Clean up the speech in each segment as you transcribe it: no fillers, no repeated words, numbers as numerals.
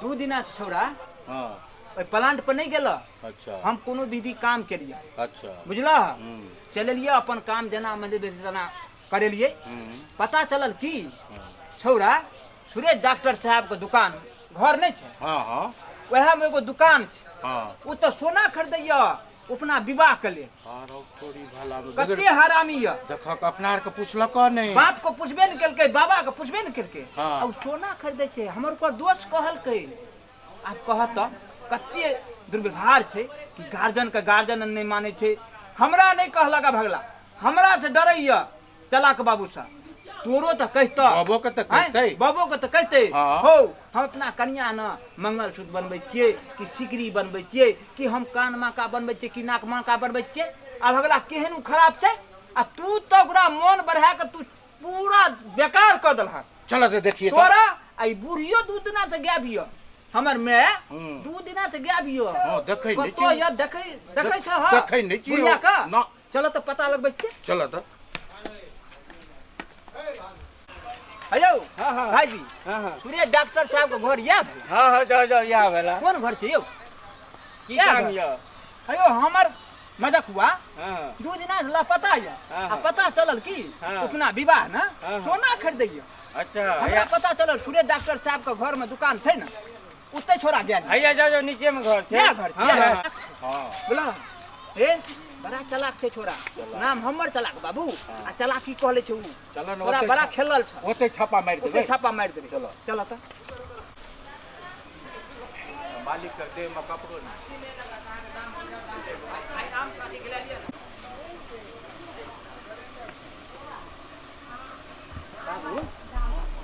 2 दिना से छौड़ा हां ओइ प्लांट पर नहीं गेल। अच्छा। हम कोनो विधि काम केलिए। अच्छा। बुझला? चलेलिए अपन काम जेना मन जेना करेलिए। पता चलल कि छौड़ा सुरेश डॉक्टर साहब के दुकान घर नहीं छे। हां हां। वएह में एगो दुकान छे। हां। उ तो सोना खरीदैया अपना विवाह के लिए। कते हरामी य। देखक अपना आर के पुछलक नहीं, बाप को पुछबे न केलकै, बाबा के पुछबे न केलकै। हाँ। आ सोना खरीदै छै। हमर ओकर दोस्त कहलकै। आब कहत कते दुर्व्यवहार छै कि गार्जियन के गार्जियन नहीं मानै छै। हमरा नहीं कहलक भगला, हमरा से डरैया चलाक बाबू साहब। तोरो तो कहता, बाबो के तो कहते, बाबो के तो कहते। हाँ। हो हम अपना कन्या न मंगलसूत्र बनबै छियै कि सिकरी बनबै छियै कि हम कान माका बनबै छियै कि नाक माका बनबै छियै। आ भगला केहन उ खराब छै। आ तू तो ओकरा मन बढ़ा के तू पूरा बेकार कर देलहक। चल तो देखिए तोरा। आ ई बुढ़ियो 2 दिना से गायब य। हमर my 2 दिना से गायब य। हां देखै नहीं कतो य, देखै देखै छ। हां देखै नहीं छी बुढ़िया का। चलो तो पता लगबै छियै। चलो तो हेलो। हाँ हाँ भाईजी। हाँ हाँ। सुरेश डॉक्टर साहब के घर या? हाँ हाँ जाओ जाओ या भेला। कोन घर छै यौ? की काम य? हेयो हमर मजक हुआ। हाँ। 2 दिना से लापता य। आ पता चलल कि अपना विवाह न सोना खरीदैय। अच्छा। हमरा पता चलल सुरेश डॉक्टर साहब के घर में दुकान छै न, ओतै छोड़ा गेल। हैया जाओ जाओ नीचे में घर छै। या घर छै। हां बोला ए बड़ा चलाक छै छोरा। नाम हमर चलाक बाबू। आ चलाकी कहले छै उ। चलो बड़ा बड़ा खेलल छै। ओते छापा मारि देबै। ओते छापा मारि देबै। चलो चलो त मालिक के देह में कपड़ो नहीं। आई आम काटी के लिया बाबू।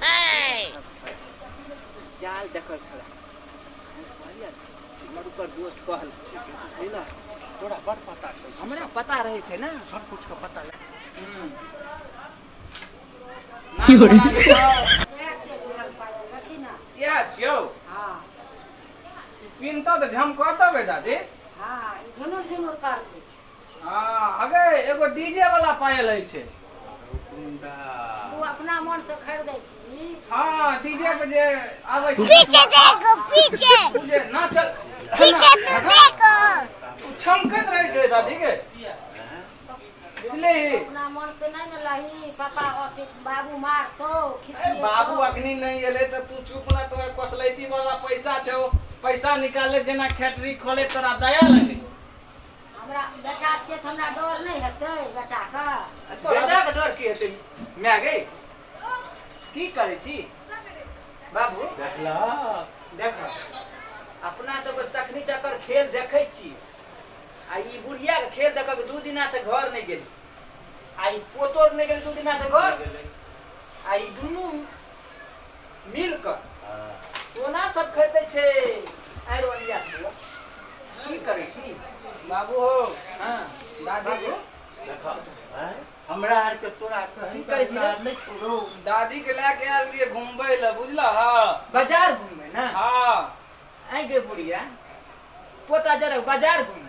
ए जाल देखल छला। हमर ऊपर दोस्त कहल बुझला। तोरा बड़ पता छै। हमरा पता रहे छै ना, सब कुछ के पता। की हो रे या छियौ। हां पिनता त झमकतबे दादी। हां झुनुर झुनुर करतै। हां अगे एगो डीजे वाला पायल है छै। तू अपना मन से खरीदै छी। हां डीजे पे जे आबै छै। पीछे देखो, पीछे उ जे नाचल पीछे तो देखो। चमकैत रहै छै दादी के। बुझली? अपना मन से नहीं न लही पापा ऑफिस बाबू मारतो। बाबू अखनी नहीं एले त तू चुप ना। तोरा कसलैती वाला पैसा छौ, पैसा निकाले जेना फैक्ट्री खोले तोरा दया लगे। हमरा बेटा के हमरा डर नहीं हेतै। बेटा का बेटा के डर की हेतै? My गई की करै छी बाबू? देखला देख अपना सब तखनी चक्कर खेल देखै छी। आ ई बुढ़िया के खेल देख के 2 दिना से घर नहीं गेली। आ ई पोतो नहीं गेली 2 दिना से घर। आ ई दुनू मिल के सोना सब खरीदै छै। आयरन की करै छी बाबू हो? हां दादी देख हमरा आर के तोरा कहीं करै छी नहीं छोड़ो। दादी के लए के आयल रहिए घुमबै ल बुझला? बाजार घुमबै ना। हां आई गे बुढ़िया पोता जरा बाजार घुमे।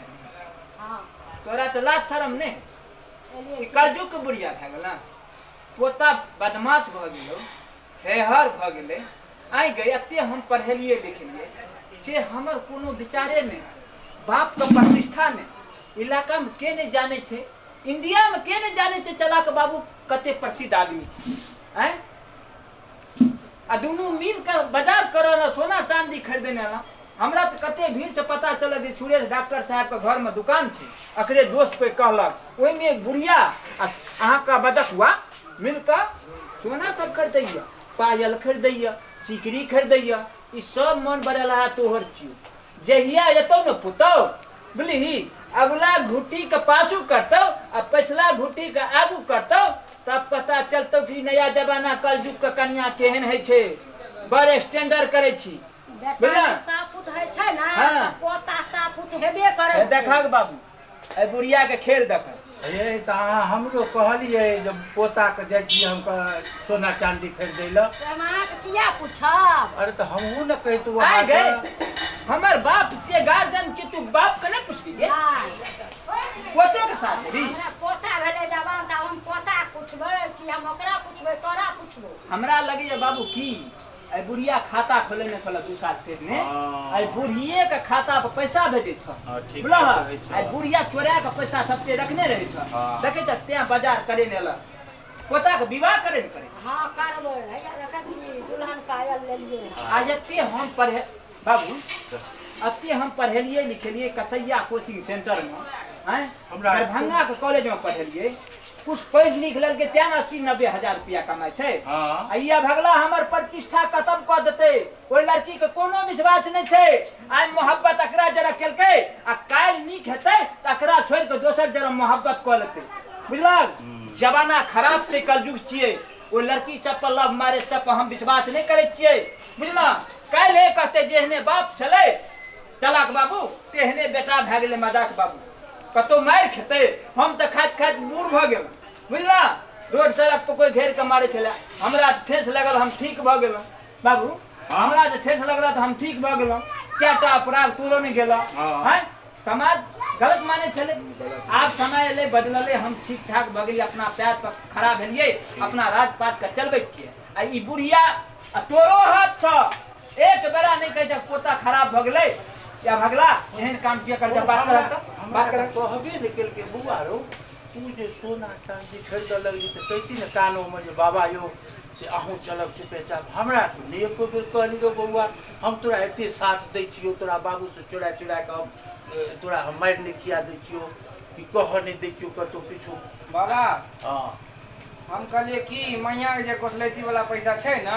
हां तोरा तो लाज शरम नहीं। ई कलजुग के बुढ़िया भए गेल ना। पोता बदमाश भऽ गेलो, हेहर भऽ गेलै। आई गई एते हम पढ़ेलिए लिखलिए से हमर कोनो विचारे नहीं, बाप के प्रतिष्ठा नहीं, इलाका में के नहीं जाने छै, इंडिया में के नहीं जाने छै चलाक बाबू कते प्रसिद्ध आदमी छै। आँय आ दुनू मिल के बाजार करऽ ना, सोना चांदी खरीदने ना। हमरा तो कते भीड़ से पता चलल कि सुरेश डॉक्टर साहब के घर में दुकान छै। अकरे दोस्त पे कहलक ओहिमे एक बुढ़िया आ अहाँके बदकुआ मिल के सोना सब खरीदैया, पायल खरीदैया, सिकरी खरीदैया। ई सब मन बढ़ेला है तोहर चियो। जहिया एतौ न पुतौ बुझलिही, अगला घुटी के पाछू करतौ आ पछिला घुटी के आगू करतौ, तब पता चलतौ कि नया जमाना कलयुग के कन्या केहन होइ छै। बड़ स्टैंडर्ड करै छी। बेटा सापुत है छै ना। हाँ। पोता सापुत हेबे करै छै। देखक बाबू ए बुढ़िया के खेल देख। ए त अहाँ हमरो कहलिए जब पोता के जाइ छी हम सोना चांदी खरीदै ल। हम अहाँके किया पूछब? अरे त हमहूँ न कहितु आइ गए हमर बाप छियै, गार्जियन छी, तू बाप के नहीं पुछबी गे? पोते के साथ भी हमरा पोता भेलै जवान त हम पोता पूछबै कि हम ओकरा पूछबै तोरा पूछबै? हमरा लगैया बाबू की एहि बुढ़िया खाता खोलेने छल 2 साल पहिने। हँ। एहि बुढ़िए के खाता पर पैसा भेजै छल। हँ, ठीक बुझलह? कहै छह। एहि बुढ़िया चोरा के पैसा सबके रखने रहै छल। हँ। देखै छ, तें बाजार करे ने एलक, पोता के विवाह करे ने करे। हँ, करबै। हैया देखै छी, दुल्हन पायल लेलियै हँ। आ एते हम पढ़े बाबू, एते हम पढ़ेलियै लिखेलियै कसैया कोचिंग सेंटर में, आँय, हमरा- दरभंगा के कॉलेज में पढ़ेलियै, कुछ पढ़ि लिख लेलकै तें ने 80-90 हजार रुपया कमाइ छै। हँ। आ ई भगला हमर प्रतिष्ठा खत्म कऽ देतै। ओहि लड़की के कोनो विश्वास नहि छै। आइ मोहब्बत एकरा जरा केलकै आ काल्हि नीक हेतै तऽ एकरा छोड़ि कऽ दोसर जरा मोहब्बत कऽ लेतै। बुझलक? जमाना खराब छै, कलयुग छियै। ओहि लड़की सब पर, लव मैरिज सब पर हम विश्वास नहि करै छियै, बुझलह? काल्हि कहतै, जेहने बाप छलै चलाक बाबू, तेहने बेटा भए गेलै मजाक बाबू। कतौ मारि खेतै। हम तऽ खाइत खाइत बूढ़ भऽ गेलहुँ, बुझलह? रोड सड़क पर कोइ घेर के मारै छलै, हमरा ठेस लगल, हम ठीक भऽ गेलहुँ। बाबू, हमरा जे ठेस लगल तऽ हम ठीक भऽ गेलहुँ। कएटा अपराध तोरो नहि गेलहुँ। हँ। हँ, समाज गलत मानै छलै। आब समय एलै, बदललै, हम ठीक ठाक भऽ गेलियै, अपना पैर पर खड़ा भेलियै, अपना राजपाट के चलबै छियै। आ ई बुढ़िया आ तोरो हाथ छौ, एक बेरा नहि कहै छै पोता खराब भऽ गेलै या भगला एहन काम किया कर। बात करब तऽ हमरा बात करब। कहबे नहि केलकै। बौआ रौ, तू जे सोना चाँदी खरीदऽ लगली तऽ कहिती ने कानोमे जे बाबा यौ, से अहूँ चलब चुपे चाप। हमरा तू नहि एको बेर कहली रौ बौआ। हम तोरा एते साथ दै छियौ, तोरा बाबूसँ चोरा चोरा कऽ हम तोरा हम मारि नहि खिया दै छियौ कि कहऽ नहि दै छियौ कतहु किछु। बाबा। हँ। हम कहलियै कि मैयाके जे कोसलैती वाला पैसा छै ने,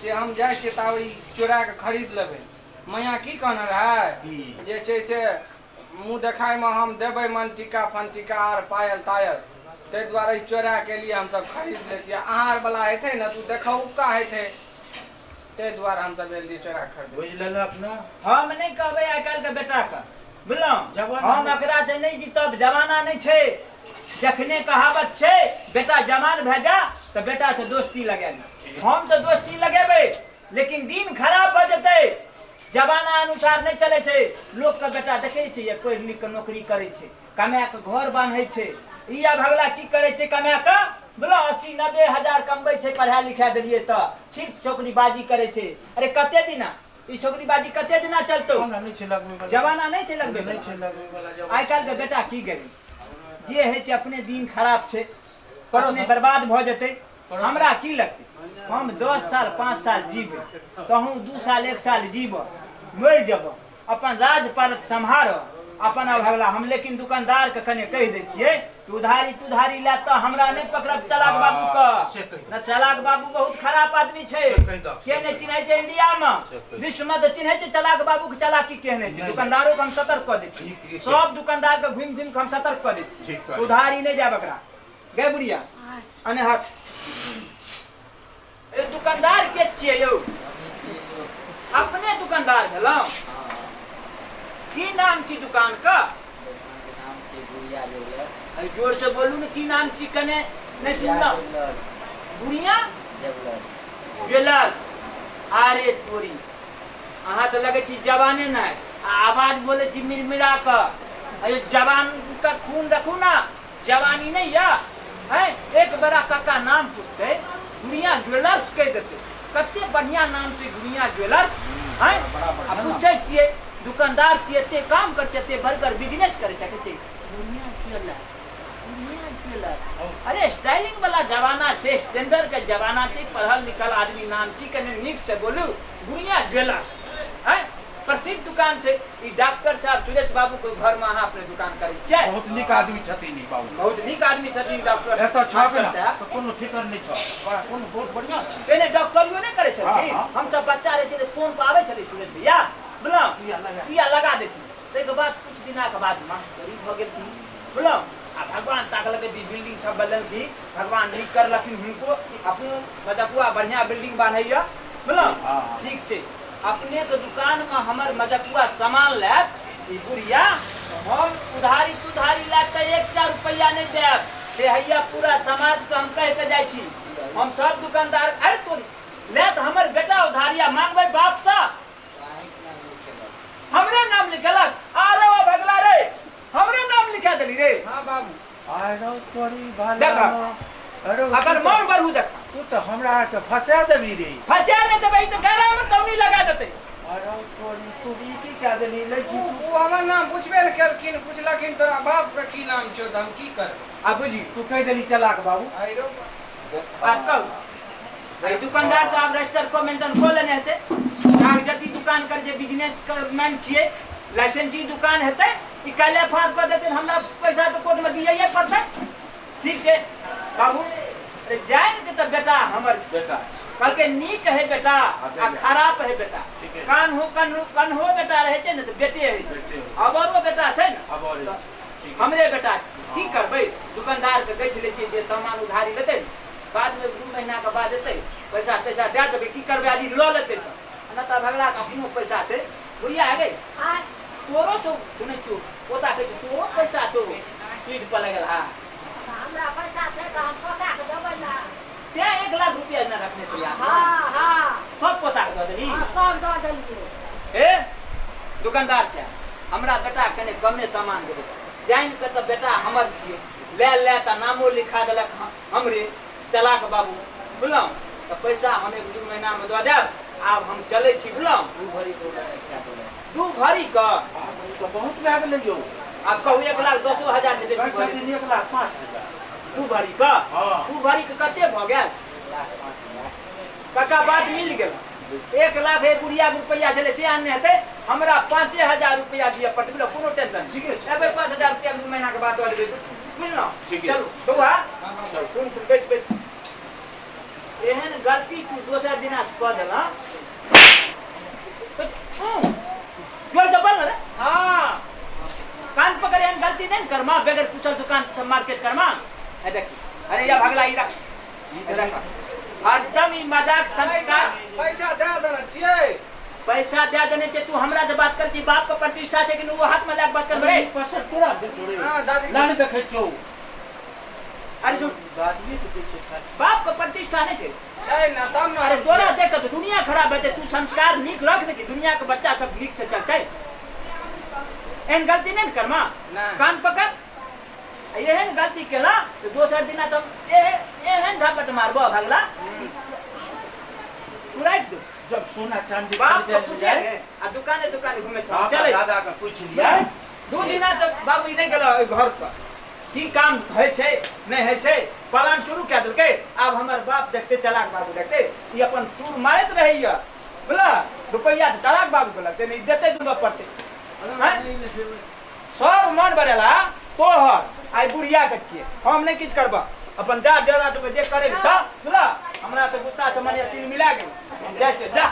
से हम जाइ छियै ताबे ई चोरा कऽ खरीद लेबै। मैया की कहने रहै? की? जे छै से मुँह देखाइमे हम देबै मनटीका फनटीका आर पायल तायल, ताहि दुआरे ई चोरा के लिए हमसब खरीद लेतियै। अहाँ आर वाला हेतै ने तऽ ओ देखौका हेतै, ताहि दुआरे हमसब एलियै चोरा के खरीदे। बुझि लेलक ने? हम नहि कहबै आइ काल्हि के बेटाके, बुझलहुँ? जमाना हम नहि। एकरा से नहि जीतब, जमाना नहि छै। जखने कहावत छै, बेटा जवान भए जा तऽ बेटा से दोस्ती लगा ली। हम तऽ दोस्ती लगेबै, लेकिन दिन खराब भऽ जेतै। जमाना अनुसार नहि चलै छै लोकके बेटा। देखै छै, पढ़ि लिख कऽ नौकरी करै छै, कमा कऽ घर बान्है छै। ई भगला की करै छै कमा कऽ? बोलो, 80-90 हजार कमबै छै। पढ़ा लिखा देलियै तऽ सिर्फ छोकरीबाजी करै छै। अरे, कते दिना ई छोकरीबाजी, कते दिना चलतौ? जमाना नहि छै लगबै वाला। जमाना नहि छै लगबै। नहि छै लगबै वाला जमाना। आइ काल्हि के बेटा की गरीब जे होइ छै, अपने दिन खराब छै, करो अपने तऽ। बर्बाद भऽ जेतै। हमरा की लगतै? हम 10 साल 5 साल जीबै, तहूँ 2 साल 1 साल जीब, मरि जेब। अपन राजपाट सम्हार अपन अभगला। हम लेकिन दुकानदार के कने कहि दै छियै कि उधारी तुधारी लए तऽ हमरा नहि पकड़ब चलाक बाबू हँ, से के। कहि दह। न, चलाक बाबू बहुत खराब आदमी छै। से कहि दह। के नहि चिन्है छै इंडिया मे? से कहि दह। विश्व में तऽ चिन्है छै चलाक बाबू के चलाकी केहने छै। नहि। दुकानदारो के हम सतर्क कऽ दै छियै। ठीक। सब दुकानदार के घुमि घुमि के हम सतर्क कऽ दै छियै। ठीक कहलियै। उधारी नहि जायब एकरा। गए बुढ़िया, अने हट। ए, दुकानदार के छियै यौ? अपने दुकानदार भेलहुँ? की नाम छी दुकान का? नाम छी गुड़िया ज्वेलर्स। अरे, जोर से बोलू ने, की नाम छी? कने नहीं सुनलहुँ। ज्वेलर्स। गुड़िया ज्वेलर्स। ज्वेलर्स। अरे तोरी, अहाँ तऽ लगै छी जवाने नहि आ आवाज बोलै छी मिरमिरा कऽ। अरे, जवान का खून रखू ना, जवानी नहीं या है। एक बड़ा काका नाम पूछते, गुड़िया ज्वेलर्स कहि देतै। कते बढ़िया नाम छै, गुड़िया ज्वेलर्स है। आ पूछै छियै, दुकानदार छियै, एते काम करै छै, एते बड़गर बिजनेस करै छै, कहै छै गुड़िया ज्वेलर्स, गुड़िया ज्वेलर्स। अरे, स्टाइलिंग वाला जमाना छै, स्टैंडर्ड के जमाना छै। पढ़ल लिखल आदमी नाम छी, कने नीक से बोलू, गुड़िया ज्वेलर्स है, प्रसिद्ध दुकान छै। ई डॉक्टर साहब सुरेश बाबू के घर में अहाँ अपने दुकान करै छियै? बहुत नीक आदमी छथिन ई बाबू। बहुत नीक आदमी छथिन डॉक्टर एतऽ छहबे ने मास्टर साहब। तऽ कोनो फिकर नहि छह, बड़ा कोनो बहुत बढ़िआँ छै। पहिने डॉक्टरियो नहि करै छलखिन? हँ, हँ। हमसब बच्चा रहै छलै, फोन पर आबै छलै सुरेश भैया, बुझलहुँ? सुइया लगा। सुइया लगा देथिन। ताहिके बाद कुछ दिनाके बाद मास्टरी भऽ गेलखिन, बुझलहुँ? आ भगवान ताकलकै दी बिल्डिंग सब बदलखिन। भगवान नीक करलखिन हुनको, अपनो मजकुआ बढ़िआँ बिल्डिंग बान्हैया, बुझलहुँ? हँ, हँ। ठीक छै। अपनेके दुकानमे हमर मजकुआ सामान लेत ई बुढ़िया, हम उधारी तुधारी लए कऽ एकटा रुपैआ नहि देब। से हैया पूरा समाजके हम कहि कऽ जाइ छी, हम सब दुकानदार। अरे तोरी, लेत हमर बेटा उधारिया, मांगबै बापसँ? अहीँके नाम लिखेलक। हमरे नाम लिखेलक? अरे ओ भगला रे, हमरे नाम लिखा देली रे? हाँ बाबू। अरे तोरी भाला। देखा। अरे अगर मन बढ़ू, देखा। तू तऽ हमरा आरके फंसा देबी रे। फंसा नहि देबै तऽ गला में तौनी लगा देतै। अरे तोरी तू ई की कए देली लै छी ओ हमर नाम पुछबे ने केलखिन, पुछलखिन तोरा बाप के की नाम छौ, तऽ हम की करबै? आ बुझी तू कहि देली चलाक बाबू। आइरो आब कहू अरे दुकानदार तऽ आब रजिस्टर को मेंटेन कऽ लेने हेतै, कागजती दुकान कर जे बिजनेस मैन छियै, लाइसेंसी दुकान हेतै, ई काल्हि फाँस कऽ देतै, हमरा पैसा तऽ कोर्टमे दियैए पड़तै। ठीक छै बाबू, अरे जानि के तऽ बेटा हमर बेटा कहलकै नीक है बेटा आ खराब है बेटा। कान हो कन कन हो बेटा रहै छै ने तऽ बेटे है छै, अबरो बेटा छै ने हमरे बेटा। की करबै दुकानदार के गछि लै छियै जे सामान उधारी लेतै ने बाद में 2 महीना के बाद एतै पैसा तैसा दए देबै। की करबै आदमी लऽ लेतै तऽ नहि तऽ भगला के अपनो पैसा छै। बुढ़िया है गई तोरो छौ, सुनै छियौ पोता कहै छै तोरो पैसा छौ सूद पर लगल। हा हमरा पैसा छै तऽ हम पोता के देबै ना। तें 1 लाख रुपया ना रखने छलियै। हां हां सब पोता के दऽ देली। सब दऽ देलियै। ए दुकानदार छै हमरा बेटा कने कमे सामान देबै, जानि के तऽ बेटा हमर छियै, ले ले तऽ नामो लिखा देलक हमरे चलाक बाबू बुझलहुँ। तऽ पैसा हम 1-2 महीना में दऽ देब। आब हम चलै छी बुझलहुँ। 2 भरी के बहुत भए गेलै यौ। आब कहू 1,10,000 से बेसी भऽ गेलै। 1,05,000 2 भरी के 2 भरी के कते भऽ गेल काका? बात मिल गेल। 1 लाख एक बुढ़िया के रुपया छलै से आनने हेतै, हमरा 5,000 रुपया दिअ पड़तै। बुझलहुँ कोनो टेंशन ठीके छै। एबै 5,000 रुपया 2 महीना के बाद दऽ देबै बुझलहुँ। चलू बौआ सुन सुन बैठ बैठ। एहन गलती तू दोसर दिना से कऽ देलह जोर दबल ने। हाँ कान पकड़ एहन गलती नहीं करमा, बगैर पूछल दुकान से मार्केट करमा। देखी अरे या भगला ई रख हरदम ई मजाक संस्कार। पैसा दे देने छियै। पैसा दे देने छै तू हमरा से बात कर छी, बाप के प्रतिष्ठा छै कि वो हाथ में लाग बात कर रे। पैसा तोरा दे छोड़े ना देखै छौ। अरे जो दादी के दे छै बाप के प्रतिष्ठा नहीं छै ना तब ना। अरे तोरा देख के दुनिया खराब हेतै, तू संस्कार नीक रख ने कि दुनिया के बच्चा सब नीक से चलतै। एहन गलती नहीं करमा, कान पकड़। एहन गलती केला तो दोसर दिना तब एहन झपट मारबो भगला तू राखि दो। जब सोना चांदी बाप के पूछे आ दुकाने दुकाने घूमे चले दादा के पूछ लिया। 2 दिना जब बाबू नहीं गेल घर पर की काम है छै नहीं है छै, पालन शुरू कए देलकै। आब हमर बाप देखते चलाक बाबू देखते ई अपन टूर मारैत रहैया बुझला, रुपैआ तऽ चलाक बाबू के लगतै नहीं देतै दुनू पड़तै। सब मन बरेला तोहर आइ बुढ़िया के छियै, हम नहीं किछु करबह। अपन जा जरा जे करे बुझला, हमरा तऽ गुस्सा से मने तिल मिला गेल। हम जाइ छियै जा।